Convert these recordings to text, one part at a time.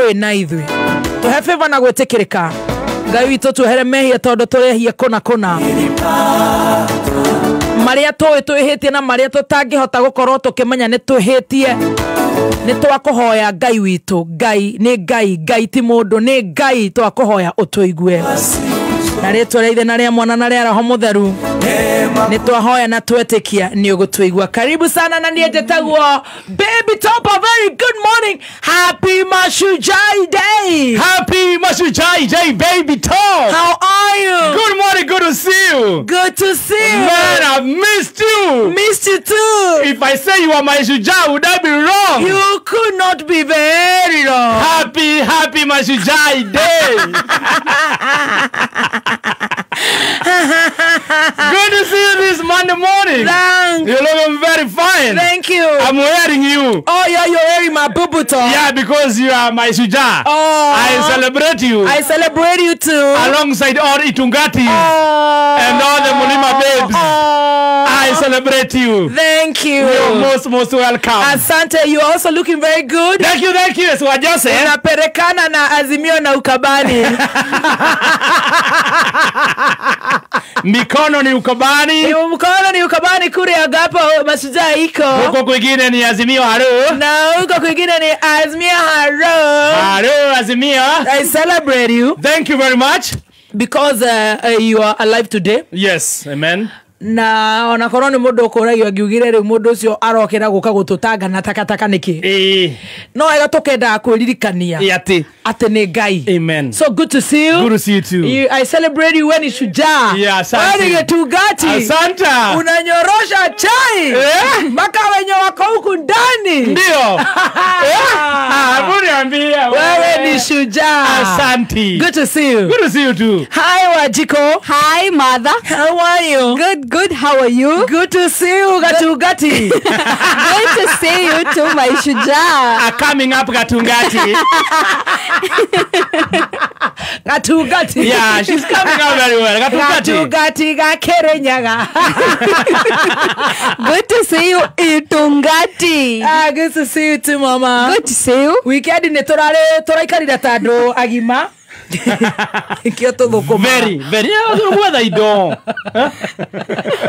wĩ na ithuĩ. Tũhe favor na gwĩtĩkĩrĩka. Ngai witũ tuhere mehia tondũ tũrehia kũna kũna. Maria tũĩ twĩhĩtie na maria tũtangĩhota gũkorwo tũkĩmenya nĩ twĩhĩtie. Nĩ twakũhoya Ngai witũ. Ngai nĩ Ngai, Ngai ti mũndũ, nĩ Ngai twakũhoya ũtũigue. Na rĩtwa rĩa Ithe na rĩa Mwana na rĩa Roho Mũtheru nĩ twahoya na twetĩkia nĩ ũgũtũigua. Karibu sana na niĩ njĩtagwo Baby Topper. Very good morning. Happy Mashujaa Day. Happy Mashujaa Day, Baby Top. How are you? Good morning, good to see you. Good to see you. Man, I've missed you. Missed you too. If I say you are my Shujaa, would I be wrong? You could not be very wrong. Happy, happy Mashujaa Day. Good to see you this Monday morning. Thanks. You're looking very fine. Thank you. I'm wearing you. Oh yeah, you're wearing my bubuto. Yeah, because you are my Shujaa. Oh. I celebrate you. I celebrate you too. Alongside all Itungatis. Oh. And all the Mulima babes. Oh. I celebrate you. Thank you. You're most welcome. Asante, you're also looking very good. Thank you, thank you. So I just said. Unaperekana na Azimio na Ukabani. Mikono ni Ukabani. Mkono ni Ukabani kule agapo Mashujaa iko. Huko kwingine ni Azimio haro. Na huko kwingine ni Azimio haro. Haro Azimio. I celebrate you. Thank you very much. Because you are alive today. Yes, amen. Na onakorwo nĩ mũndũ ũkũragio angiugire rĩu mũndũ ũcio arokĩra gũka gũtũtanga na takataka nĩkĩ. No wega tũkendaga kwĩririkania atĩ nĩ Ngai. Amen. So good to see you. Good to see you too. I celebrate you when ni Shujaa. Yeah, asante. Wewe ni Gitungati. Asante. Unanyorosha chai mpaka wenye wako huku ndani. Ndio. Niambia wewe ni Shujaa. Asante. Good to see you. Good to see you too. Hi Wajiko. Hi mother. How are you? Good. Good, how are you? Good to see you, Gatungati. Good to see you too, my Shujaa. Coming up, Gatungati. Gatungati. Yeah, she's coming up very well. Gatungati. Gatungati gakerenyaga. Good to see you, Itungati. Ah, good to see you too, mama. Good to see you. Weekend ni turare turaikarire ta andu agima. Very, very. Gwetha indo.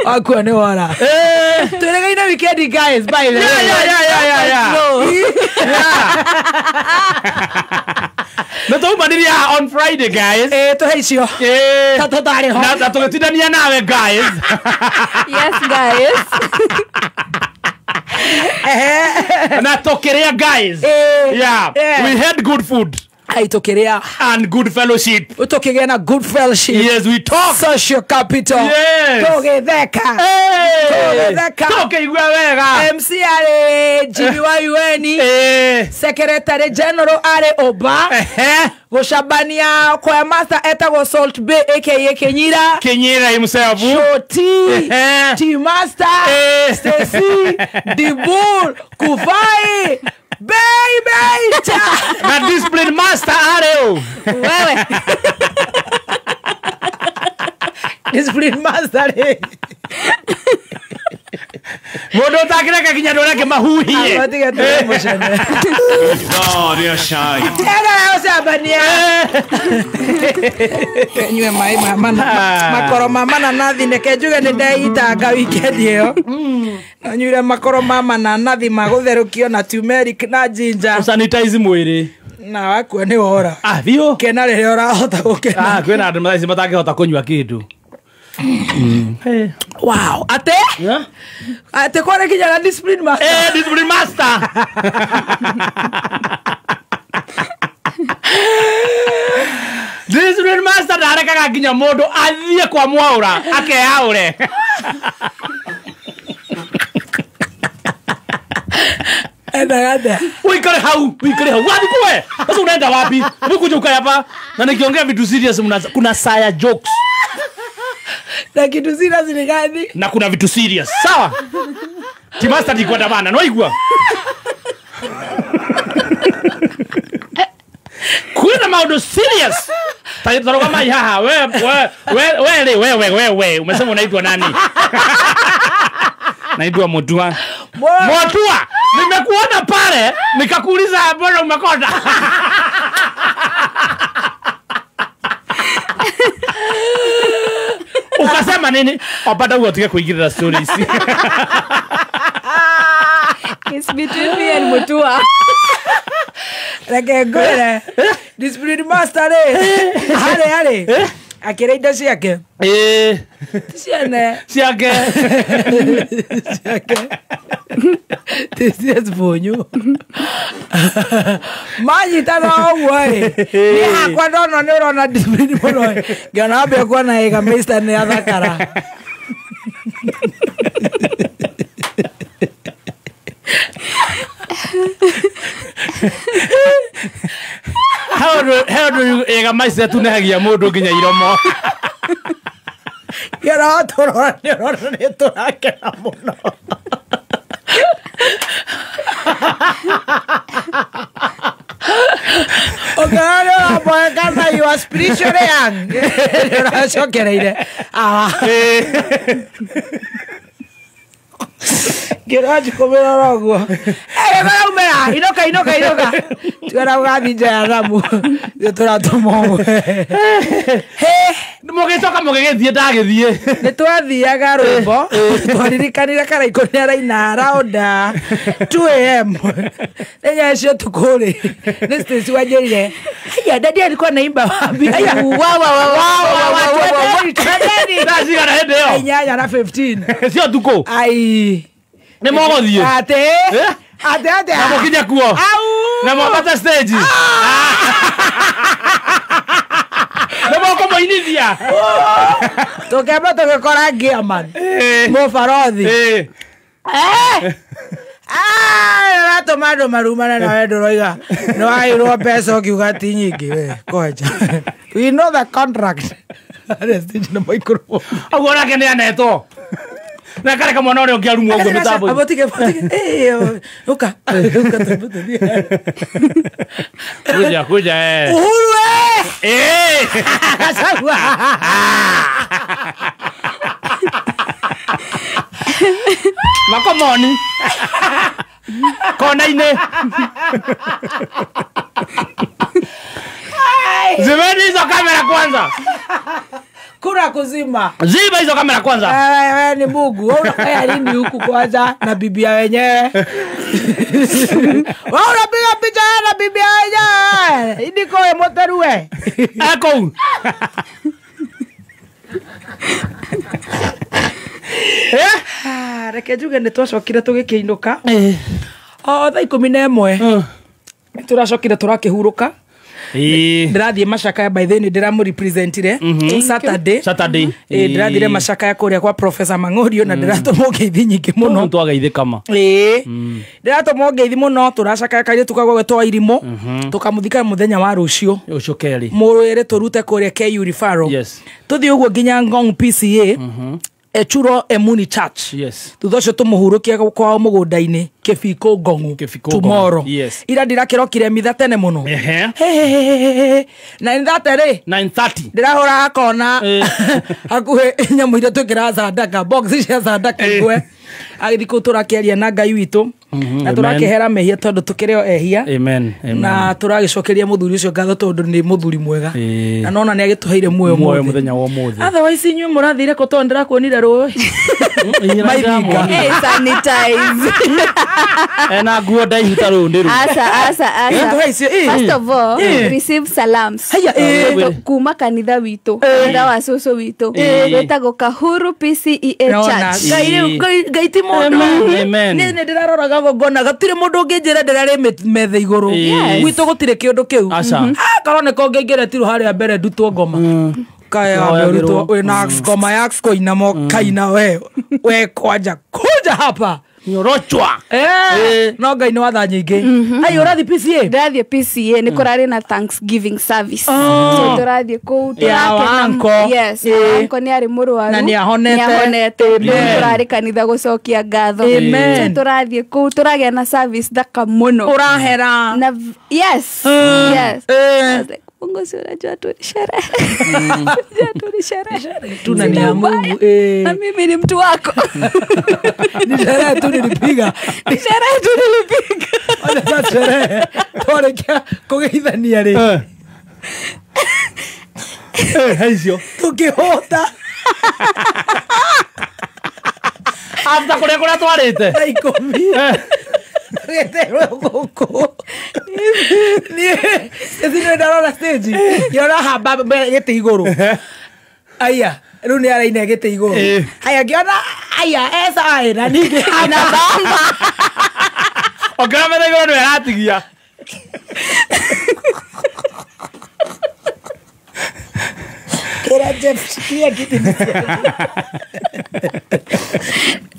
Akua nĩ wora. Twĩrĩgaine weekend guys, bye. Yeah. No twaumanirie on Friday guys. Tũhe icio. Tũtarĩ ho. Na tũgĩtindania nawe guys. Yes guys. Na tũkĩrĩa guys. Yeah. We had good food. Aitokerea and good fellowship. Utokegea na good fellowship. Yes, we talk. Social capital. Yes. Togetheka. Togetheka. Tokeigua wega. MC are Jimmy wa UN. Secretary General are Oba. Gũcabania kwa master etagwo Salt Bay aka Kenyira. Kenyira himself. Shoti. T Master. Stacy. Dibul. Kufai. Baby! Na discipline master areo. Wewe. Discipline master. Mundu utakireka kinya andu aria angi mahuhie. Atiga tuemoshane. No, ndio shai. Ega ucabania. Nyue mai mana makoro ma mananathi neke njuge ni ndeitanga weekend iyo. No nyure makoro ma mananathi magutherukio na turmeric na ginger. Sanitize mwiri. Na wakua ni wora. Ah, biũ. Kena rĩrĩa ũrahota gũkena. Ah, kwĩna andũ thaa ici matangĩhota kũnyua kĩndũ. Wow. Ate? Yeah. Ate kwa kinya discipline master. Eh, discipline master. Discipline master ndarekaga nginya mundu athie kwa mwaura akeaure. Enda. Uikare hau, uikare hau. Wapi kwe? Sasa unaenda wapi? Mkuja ukae hapa na nikiongea vitu serious mnaanza kuna saya jokes. Na kitu serious ni gani? Na kuna vitu serious. Sawa? Timasta ndikwenda bana, no igua. Kuna maundu serious. Taroga mai haha. We we we we we we umesema unaitwa nani? Naitwa Mutua. Mutua, nimekuona pale nikakuuliza mbona umekonda. Unasema nini? Opata huo tuke kuingiza stories. It's between me and Mutua. Reke ngwire. Discipline master re. Hare. Akĩra indo ciake. Ciene. Ciake. Ciake. This bonyo. Manyitana ũguo ĩ. Niĩ hakwa ndona nĩ ũrona discipline mũno ĩ. Ngĩona wambe kuona ĩga mister nĩ athakara. How do you ega maise tunehagia mundu nginya iromo. Ngĩona tũrora nĩ ũrona nĩ tũrakena mũno. Ũkĩona nĩ ũramboeka na you are spiritually young. Nĩ ũracokereire. Awa. Ngĩona njikũmĩrora ũguo. Ĩĩ inoka inoka inoka. Twera ũgathiĩ nja ya Ramu. Nĩ tũratũma ũguo. Mũgĩcoka mũgĩgĩthiĩ ndagĩthiĩ. Nĩ twathiaga rwĩmbo. Twaririkanire Karaikũ nĩ araina around 2 am. Nĩ nyaa cia ũtukũ rĩ. Nĩ Stacy wanjĩrire. Haya dadi alikuwa anaimba wapi? Haya wa wa wa wa wa. Twendeni. Thaa cigana hĩndĩ ĩyo? 8:15. Cia ũtukũ. Ai. Nĩ mũgũthiĩ. Ate. Ate ate. Na mũkinya kuo. Au. Na mwambata stage. Na mũkũmũinithia. Tũkĩamba tũgĩkora Gearman. Mũbarothi. Ũratũma andũ marumane nawe ndũroiga nĩ waheirwo mbeca ũkiuga ti nyingĩ we kwenja. We know the contract. Arĩa stage na microphone. Ũguo nake nĩ anetwo. Na kareka mwana ũrĩa ũngĩ arumwo ũguo mĩtambo. Abotige abotige. Uka. Uka tũthiĩ. Kuja kuja eh. Uhuru eh. Gachagua. Makomoni. Kona-inĩ. Zimeni hizo kamera kwanza. Kura kuzima. Zima hizo kamera kwanza. Wewe ni Mungu. Wewe unafanya nini huku kwanza na bibia wenyewe? Wewe unapiga picha na bibia wenyewe. Indiko emoterue. Ako. Reke njuge nĩ twacokire tũgĩkĩinũka. O thaa 11. Tũracokire tũrakĩhurũka. Ndĩrathiĩ Macakaya by then ndĩramũrepresentire Saturday. Saturday. Ndĩrathire Macakaya kũrĩa kwa Professor Mang'orio na ndĩratũmwo ngeithi nyingĩ mũno. Twagaithĩka ma. Ndĩratũmwo ngeithi mũno tũracakaya kairĩtu kagwo getwo Irimũ. Tũkamũthika mũthenya wa rũciũ. Rũciũ kerĩ. Mũrwĩrĩ tũrute kũrĩa KU Referral. Yes. Tũthiĩ ũguo nginya Ngong PCA. Echuro Emuni Church. Yes. Thutha ũcio tũmũhurũkie kwao mũgũnda-inĩ Kĩbiko Ngong'u. Tomorrow. Yes. Ira ndirakĩrokire mitha tene mũno. 9:30 rĩ. 9:30. Ndĩrahũra kona hakuhĩ nyamũ iria twĩkĩraga sadaka, box cia sadaka igwe. Agĩthiĩ kũu tũrakĩaria na Ngai witũ. Na tũrakĩhera mehia tondũ tũkĩrĩ o ehia. Amen. Amen. Na tũragĩcokeria mũthuri ũcio ngatho tondũ nĩ mũthuri mwega. Na nona nĩ agĩtũheire muoyo mũthenya wa ũmũthĩ. Otherwise inyuĩ mũrathire kũ tondũ ndĩrakuonire rũĩ. Maithinga. Sanitize. Ena nguo ndaihu ta rũũ nĩ rũũ. Asa asa asa. First of all, receive salams. Kuma kanitha witũ. Kanitha wa cũcũ witũ. Wĩtagwo Kahuru PCEA Church. Ngai ti mũndũ. Niĩ nĩ ndĩraroraga ngona gũtirĩ mũndũ ũngĩnjĩra ndĩrarĩ metha igũrũ. Gwitũ gũtirĩ kĩũndũ kĩu. Korwo nĩ kũngĩingĩra tirũ harĩa mbere ndutwo ngoma. Kaya wambe wĩna ngoma ya kũinama ũkaina we. We kwanja kuja hapa. Nyorochwa. No Ngai nĩ watha nyingĩ. Ai ũrathiĩ PCA? Ndĩrathiĩ PCA nĩ kũrarĩ na Thanksgiving service. So tũrathiĩ kũu tũrakena. Yes, uncle nĩ arĩ mũrwaru. Na nĩ ahonete. Tũrarĩ kanitha gũcokia ngatho. So tũrathiĩ kũu tũragĩa na service thaka mũno. Ũrahera. Na yes. Yes. I was like, Mungu si unajua tu ni sherehe. Unajua tu ni sherehe. Tuna ni ya Mungu. Na mimi ni mtu wako. Ni sherehe tu nilipiga. Ni sherehe tu nilipiga. Ona sherehe. Twarekia kũgeithania rĩ. Haicio. Tũkĩhũta. After kũrĩa kũrĩa twarĩte thaa ikũmi tũgĩterwo gũkũ niĩ nĩ ndarora stage ngĩona hamba gĩtĩ igũrũ aya rĩu nĩ araina gĩtĩ igũrũ aya ngĩona aya esaĩ na ningĩ na bamba ũngĩona metha igũrũ nĩwe aratigia Kera Jeff shikilia kiti.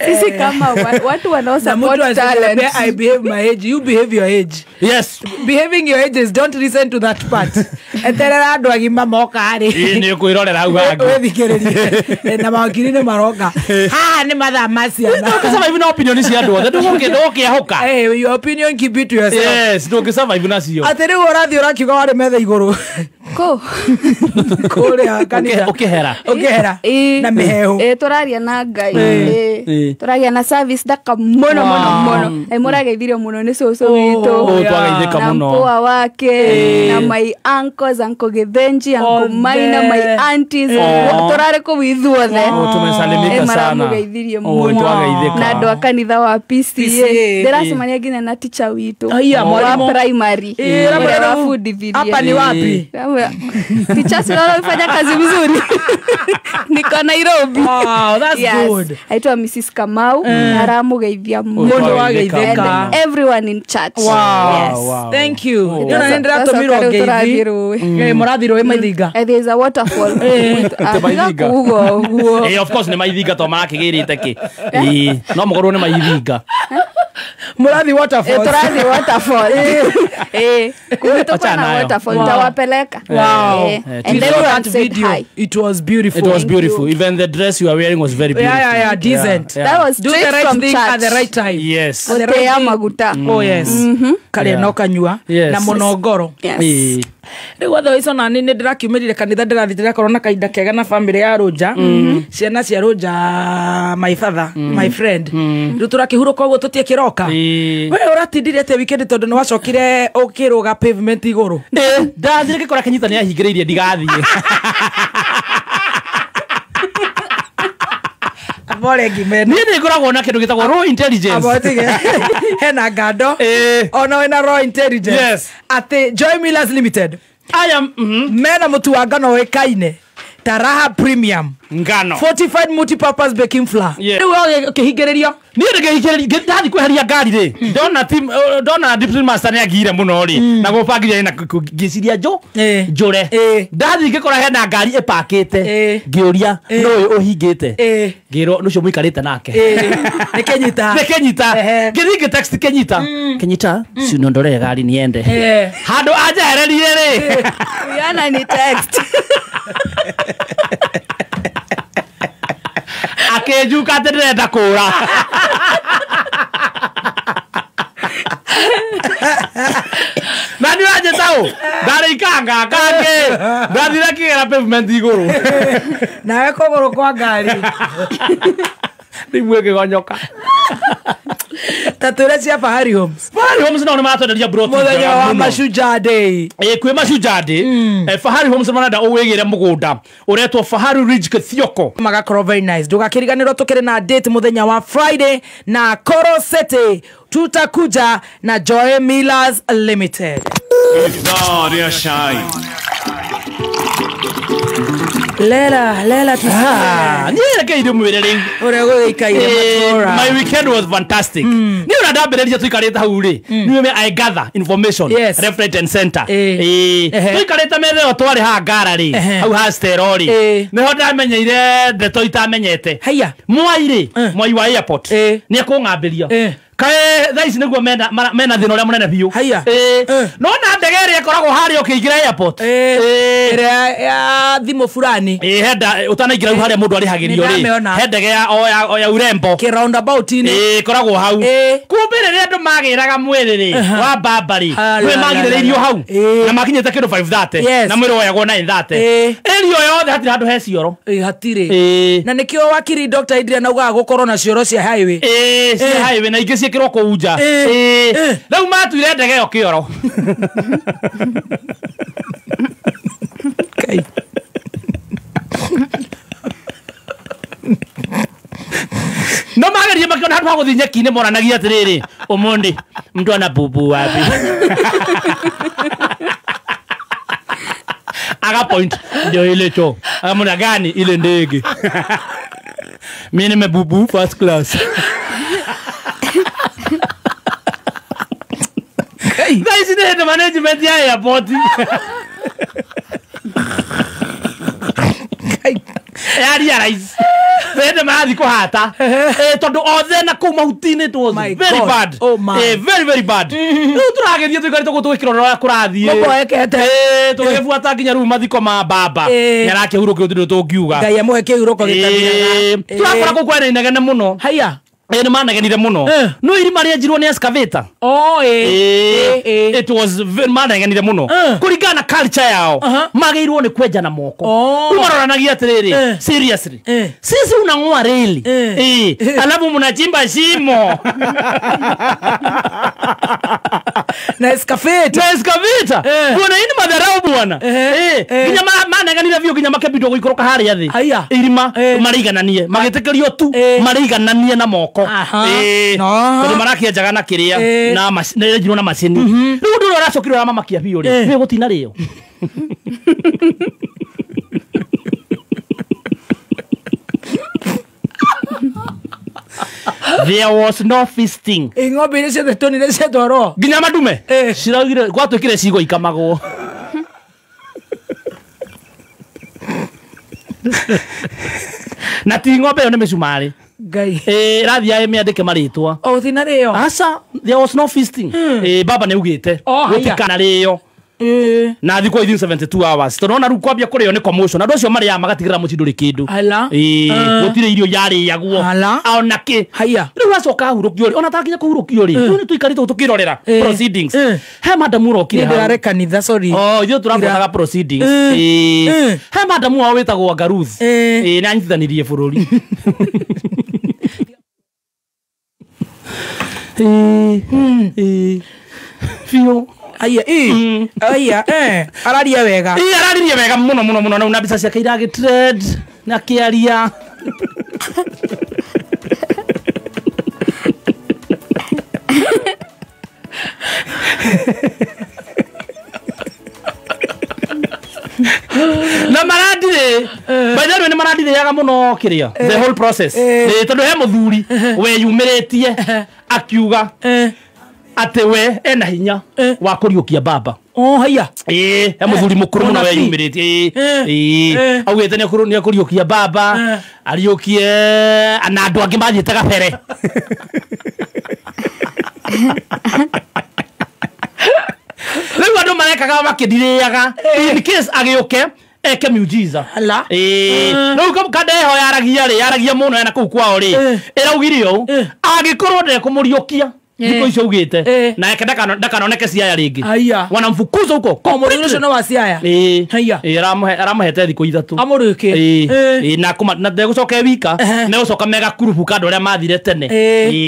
Sisi kama watu wanao support talent. I behave my age, you behave your age. Yes. Behaving your age is don't listen to that part. Eterera andu agima moka ri. Ii ni kwirorera hau hangi. Withikiririe. Na mawakiri ni maroka. Haha ni mathaa ma ciana. Ndũngĩ na opinion cia andu othe. Ndũngĩehoka. Hey, your opinion keep it to yourself. Yes, ndũngĩ survive nacio. Atĩ rĩu ũrathiĩ ũrakiuga warĩ metha igũrũ. Kũ? Kũrĩa kanitha. Ũkĩhera. Ũkĩhera. Na mĩhehu. Tũraria na Ngai. Tũragia na service thaka mũno mũno mũno. Mũrageithirio mũno nĩ cũcũ witũ. Twageithĩka Na mũno. mpoa wake na my uncles, Uncle Githenji, Uncle Maina, my aunties. Tũrarĩ kũu ithuothe. Tumesalimika sana. Maramũgeithirie mũno. Twageithĩka. Na andũ a kanitha wa PCA. Ndĩracemania nginya na teacher witũ wa primary. Ũrĩa wabundithirie. Hapa ni wapi? Teachers wanafanya kazi vizuri. Niko Nairobi. Wow, that's yes. good. Aitwa Mrs. Kamau. Aramugeithia Mũndũ wageithĩka. And everyone in church. Wow. Yes. Wow. Thank you. Nĩ ndĩratũmirwo ngeithi. Mũrathiĩ rũĩ Maithinga. There is a waterfall. Maithinga. Ugo. Of course nĩ Maithinga to marakĩgĩrĩte kĩ. No mũkorwo nĩ Maithinga. Mũrathiĩ waterfall. Tũrathiĩ waterfall. Kũu Achana na nayo. waterfall. Nitawapeleka. Wow. And everyone said hi. It was beautiful. It was beautiful. Even the dress you are wearing was very beautiful. Yeah, decent. Yeah. That was Do the straight right from thing church. at the right time. Yes. The right Gũtĩa thing. maguta. Oh yes. Karĩa no kanyua Yes. na mũno ngoro. Yes. Rĩu othe ico nani nĩ ndĩrakiumĩrire kanitha ndĩrathiĩ ndĩrakorwo na kahinda kega na family ya Rũnja. Ciana cia Rũnja, my father, my friend. Rĩu tũrakĩhurũka ũguo tũtie kĩroka. We ũratindire atĩa weekend tondũ nĩ wacokire ũkĩrũga pavement igũrũ? Ndathire ngĩkora Kĩnyita nĩ ahingĩrĩirie ndigathiĩ. Abore ngimena. Niĩ nĩ ngoragwo na kĩndũ gĩtagwo raw intelligence. Abotige. Hena ngando. Ona wĩna raw intelligence. Yes. Atĩ Joy Millers Limited. I am mena mũtu wa ngano ũĩkaine ta Raha Premium ngano fortified multipurpose baking flour. Yeah. Rĩu ũkĩhingĩrĩrio. Niĩ ndĩngĩhingĩrĩria ndathi kweheria ngari rĩ ndona team ndona discipline master nĩ angire mũno rĩ na gũbangire na ngĩciria njũre ndathi ngĩkora hena ngari ĩpakĩte ngĩũria nũĩ ũhingĩte ngĩrwo nũcio mũikarĩte nake nĩ Kĩnyita nĩ Kĩnyita ngĩthiĩ ngĩtext Kĩnyita Kĩnyita si uniondolee gari niende handũ anjehererie rĩ Uyana ni text akĩnjuka atĩ ndĩrenda kũra na nĩ ũranjĩta ũ ndarĩ ikanga kangĩ ndathire kĩgera pavement igũrũ nawe kũgũrũ kwa ngari rĩmwe ĩkĩgonyoka ta twĩre cia Fahari Homes. Fahari Homes nao nĩ maratwenderia broti mũthenya wa Mashujaa Day. Kwĩ Mashujaa Day Fahari Homes marenda ũwĩgĩre mũgũnda ũretwo Fahari Ridge Kithioko magakorwo very nice. Ndũgakĩriganĩrwo tũkĩrĩ na date mũthenya wa Friday na Koro City tutakuja na Joy Millers Limited. Lela lela tu. Niĩ mwĩre rĩu ũrĩa gũgĩikaire matũra. My weekend was fantastic. Niĩ ũrĩa ndambĩrĩria tũikarĩte hau rĩ niĩ I gather information left right and center. Tũikarĩte metha ĩyo twarĩ haha ngara rĩ hau ha Stero rĩ nĩho ndamenyeire ndeto itamenyete. Haiya mwai rĩ mwai wa airport nĩ ekũng'ambĩria kae thaa ici nĩguo mena thĩna ũrĩa mũnene biũ. No na ndege ĩrĩa ĩkoragwo harĩa ũkĩingĩra airport ĩrĩa ya thimũ fulani henda ũtanaingĩra hau harĩa mũndũ arĩhagĩrio rĩ he ndege ya urembo kĩ roundabout-inĩ ĩkoragwo hau kumbe rĩrĩa andũ magĩraga mwĩrĩ rĩ wa mbamba rĩ kwĩ magirĩrĩirio hau na makinyĩte kĩndũ 5:30 na mwĩrĩ woyagwo 9:30 ĩrio yothe hatirĩ handũ he cioro hatirĩ na nĩkĩo wakiri Dr. Adrian augaga gũkorwo na cioro cia highway cia highway na ingĩ ciĩkĩrwo kũu nja rĩu matuire ndege ĩyo kĩoro. Handũ ha gũthiĩ nyeki-inĩ moranagia atĩrĩrĩ, Omondi mtu ana bubu wapi? Aga point ndio ile cho. Akamwona gani ile ndege. Mimi nimebubu first class. That is the management ya airport. Ya realize. Bende marathi kuhata. Tondu othe na kuu mahuti-inĩ it was very bad. Oh my. Very very bad. Riu tũrageria tũikarĩte gũkũ tũgĩkĩrora ũrĩa kũrathiĩ. Mũboekete. Tũgĩbuata nginya rĩu mathiko ma baba. Nĩarakĩhurũkio gũtirĩ tũngiuga. Ngai amũhe kĩhurũko gĩtathiraga. Tũrakora kũu kwĩna inegene mũno. Haya. Nĩ manegenire mũno. No irima rĩenjirwo nĩ excavator. Oh, It was manegenire mũno. Kũringana na culture yao, magĩrĩirwo nĩ kwenja na moko. Rĩu maroranagia atĩrĩrĩ, seriously. Sisi unang'oa reli. Alafu mnachimba shimo. Na excavator. Na excavator. Bwana hii ni madharau bwana. Nginya manegenire biũ nginya makĩambindwo gũikũrũka harĩa thĩ. Irima maraigananie, magĩtĩkĩrio tu maraigananie na moko. Tondu marakĩenjaga na kĩrĩa na nĩrenjirwo na macini. Rĩu ũndũ ũrĩa ũracokire ũramamakia biũ rĩ, nĩ gũtina rĩo. There was no feasting. Ng'ombe iria ciothe tuonire ciatwarwo nginya madume ciraugire gwatuĩkire cigo ikamagwo. Na ti ng'ombe ĩyo nĩ mĩcumarĩ. Ngai. Ĩrathiĩ ĩmĩandĩke marĩtwa. O gũtina rĩo. Aca, there was no feasting. Baba nĩ augĩte gũtikana rĩo. Na thikũ within 72 hours. Tondũ ona rĩu kwambia kũrĩo nĩ commotion. Andũ acio marĩaga magatigĩrĩra mũciĩ ndũrĩ kĩndũ. Gũtirĩ irio yarĩagwo. Ona kĩ. Rĩu acoka ahurũkio rĩ, ona takinya kũhurũkio rĩ, rĩu nĩ tũikarĩte tũkĩrorera proceedings. He madamu ũrokire hau. Nĩ ndĩrare kanitha, sorry. Oh, ithuĩ tũrabuataga proceedings. He madamu wao wĩtagwo Wanga Ruth. Nĩ anyitithanirie bũrũri. Biũ. Aya, aya, araria wega. Araririe wega mũno mũno mũno na mbica ciake iragĩ trend na kĩaria. Na marandirĩ, by the way nĩ marandirĩaga mũno kĩrĩa, the whole process. Tondũ he mũthuri weyumĩrĩtie akiuga atĩ we ena hinya wa kũriũkia baba. Oh, haya. He mũthuri mũkũrũ mũno weyumĩrĩtie. Augĩte nĩ ekũriũkia baba, ariũkie na andũ angĩ mathiĩte gabere. Rĩu andũ marekaga makĩndirĩaga in case agĩũke eke miujiza. Rĩu kandeho yaragia rĩ, yaragia mũno ena kũu kwao rĩ, ĩraugire ũũ, angĩkorwo ndekũmũriũkia thikũ icio augĩte nake ndakanoneke Siaya rĩngĩ. Wanamfukuza huko. Mũthuri ũcio no wa Siaya. Aramũhete thikũ ithatũ. Amũrĩkie. Na ndegũcoka e wika, megũcoka megakurubu ka andũ arĩa mathire tene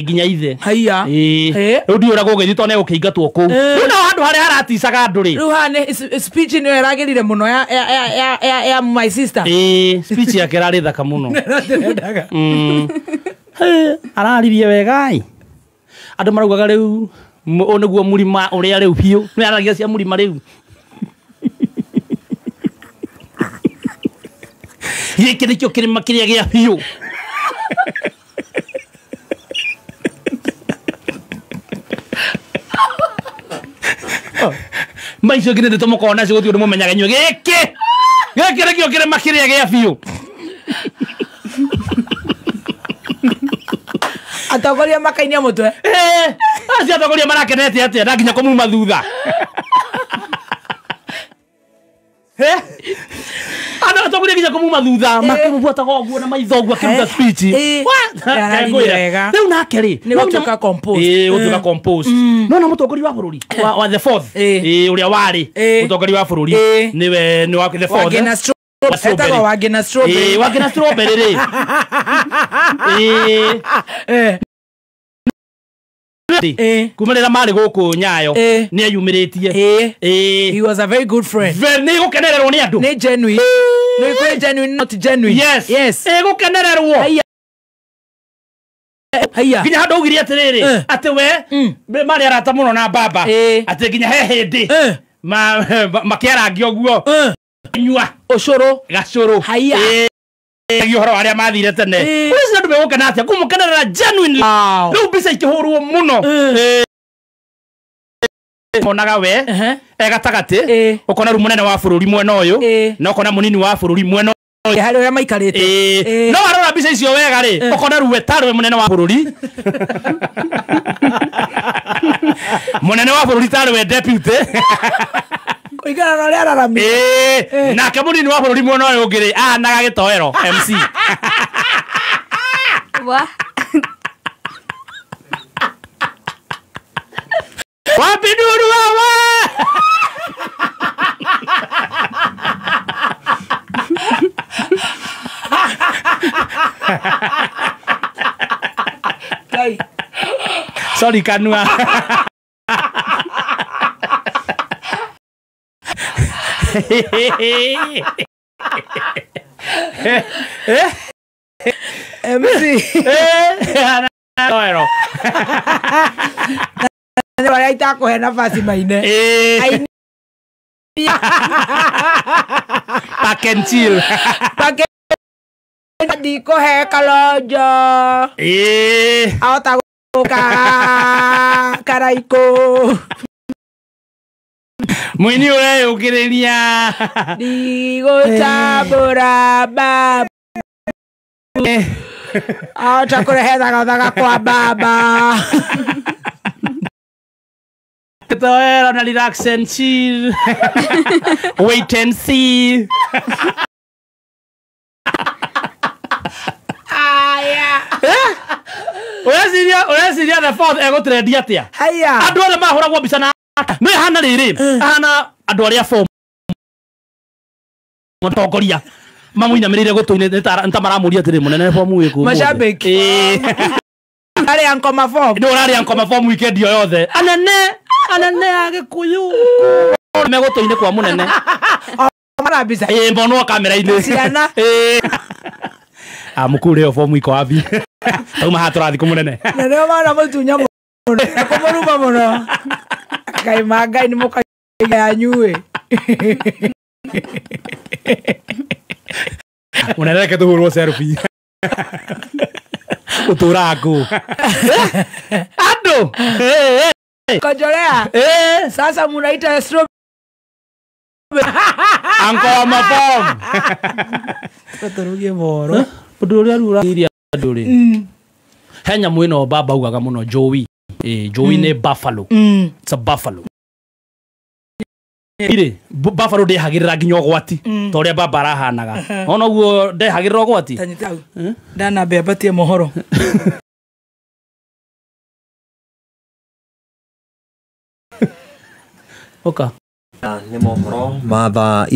nginya ithe. Rĩu ndiũĩ ũrĩa gũgĩthiĩ tondũ nĩegũkĩingatwo kũu. Rĩu naho handũ harĩa haraticaga andũ rĩ. Rĩu haha nĩ speech nĩyo ĩragĩrire mũno ya my sister. Speech yake ĩrarĩ thaka mũno. Araririe wega ĩ. Andũ maraugaga rĩu ũyũ nĩguo mũrima ũrĩa rĩu biũ. Nĩ aragia cia mũrima rĩu. Gĩkĩ nĩkĩo kĩrĩma kĩrĩa gĩa biũ. Maicio ngĩ nĩ tũmũkorwo nacio gũtirĩ ũndũ mũmenyaga inyuĩ. Gĩkĩ gĩkĩ nĩkĩo kĩrĩma kĩrĩa gĩa biũ. Atongoria makainia mũtwe. Acio atongoria marakenete atĩa na nginya kũmuma thutha. Andũ atongoria nginya kũmuma thutha makĩmũbuataga ũguo na maitho ũguo akĩruta speech. Rĩu nake rĩ, nĩ gũtuĩka composed. Gũtuĩka composed. No na mũtongoria wa bũrũri wa the fourth, ũrĩa warĩ mũtongoria wa bũrũri nĩwe nĩ wa the fourth. Etagwo Wangĩ Strawberry. Wangĩ Strawberry rĩ. Kuma rĩrĩa marĩ gũkũ Nyayo nĩ eyumĩrĩtie. He was a very good friend. Nĩ gũkenererwo nĩ andũ. Nĩ genuine. Nĩ genuine, not genuine. Yes. Yes. Gũkenererwo. Nginya handũ augire atĩrĩrĩ atĩ we marĩ arata mũno na baba atĩ nginya he hĩndĩ makĩarangia ũguo nyua ũcũrũ gacũrũ haiya ũhoro arĩa mathire tene ũcio andũ megũkena atĩa kũmũkenerera genuinely rĩu mbica ikĩhũrwo mũno monaga we e gatagatĩ ũkona rĩu mũnene wa bũrũri mwena ũyũ na ũkona mũnini wa bũrũri mwena ũyũ harĩ ũrĩa maikarĩte no warora mbica icio wega rĩ ũkona rĩu we tarĩ we mũnene wa bũrũri mũnene wa bũrũri tarĩ we deputy kũringana na ũrĩa araramia nake mũnini wa bũrũri mwena ũyũ ũngĩ rĩ ahanaga gĩtoero MC wa wapi nduru wawa sorry kanua MC toero arĩa itakũhe nafasi maine pack and chill pack ndikũhe kalonjo ahota gũka karaikũ mũini ũreyũkĩrĩria ndigũtambũra baba ahota kũrehe thagathaga kwa baba Toero na relax and chill wait and see aya ureciria the fourth egũtrendia atĩa haya andũ othe mahũragwo mbica na nĩ hana rĩrĩ ahana andũ arĩa form mũtongoria mamũinamĩrĩire gũtũ-inĩ nĩ ta maramũria atĩrĩ mũnene form wĩkũ mashabiki arĩa nkoma form nĩ ũrarĩa nkoma form weekend yo yothe anene anene a Gĩkũyũ megũtũ-inĩ kwa mũnene mara mbica mbonwo kamera-inĩ ciana amukure yo form iko wapi tauma haha tũrathiĩ kũmũnene na nĩo mana mũtunya mũno kũmũruma mũno Ngai ma Ngai nĩ mũkaiga yanyu ĩ mũnene reke tũhũrwo selfie ũtũraga ngũ andũ Kojolea sasa munaita strawberry anko mafom tũrugie mohoro ũndũ ũrĩa rĩu ũrairia andũ rĩ he nyamũ ĩno baba augaga mũno jowi jowi nĩ buffalo it's a buffalo irĩ buffalo ndĩhagĩrĩra nginya ũgwati ta ũrĩa baba arahanaga ona ũguo ndehagĩrĩra ũgwati ndanambe ambatie mohoro Oka nĩ mohoro ma thaa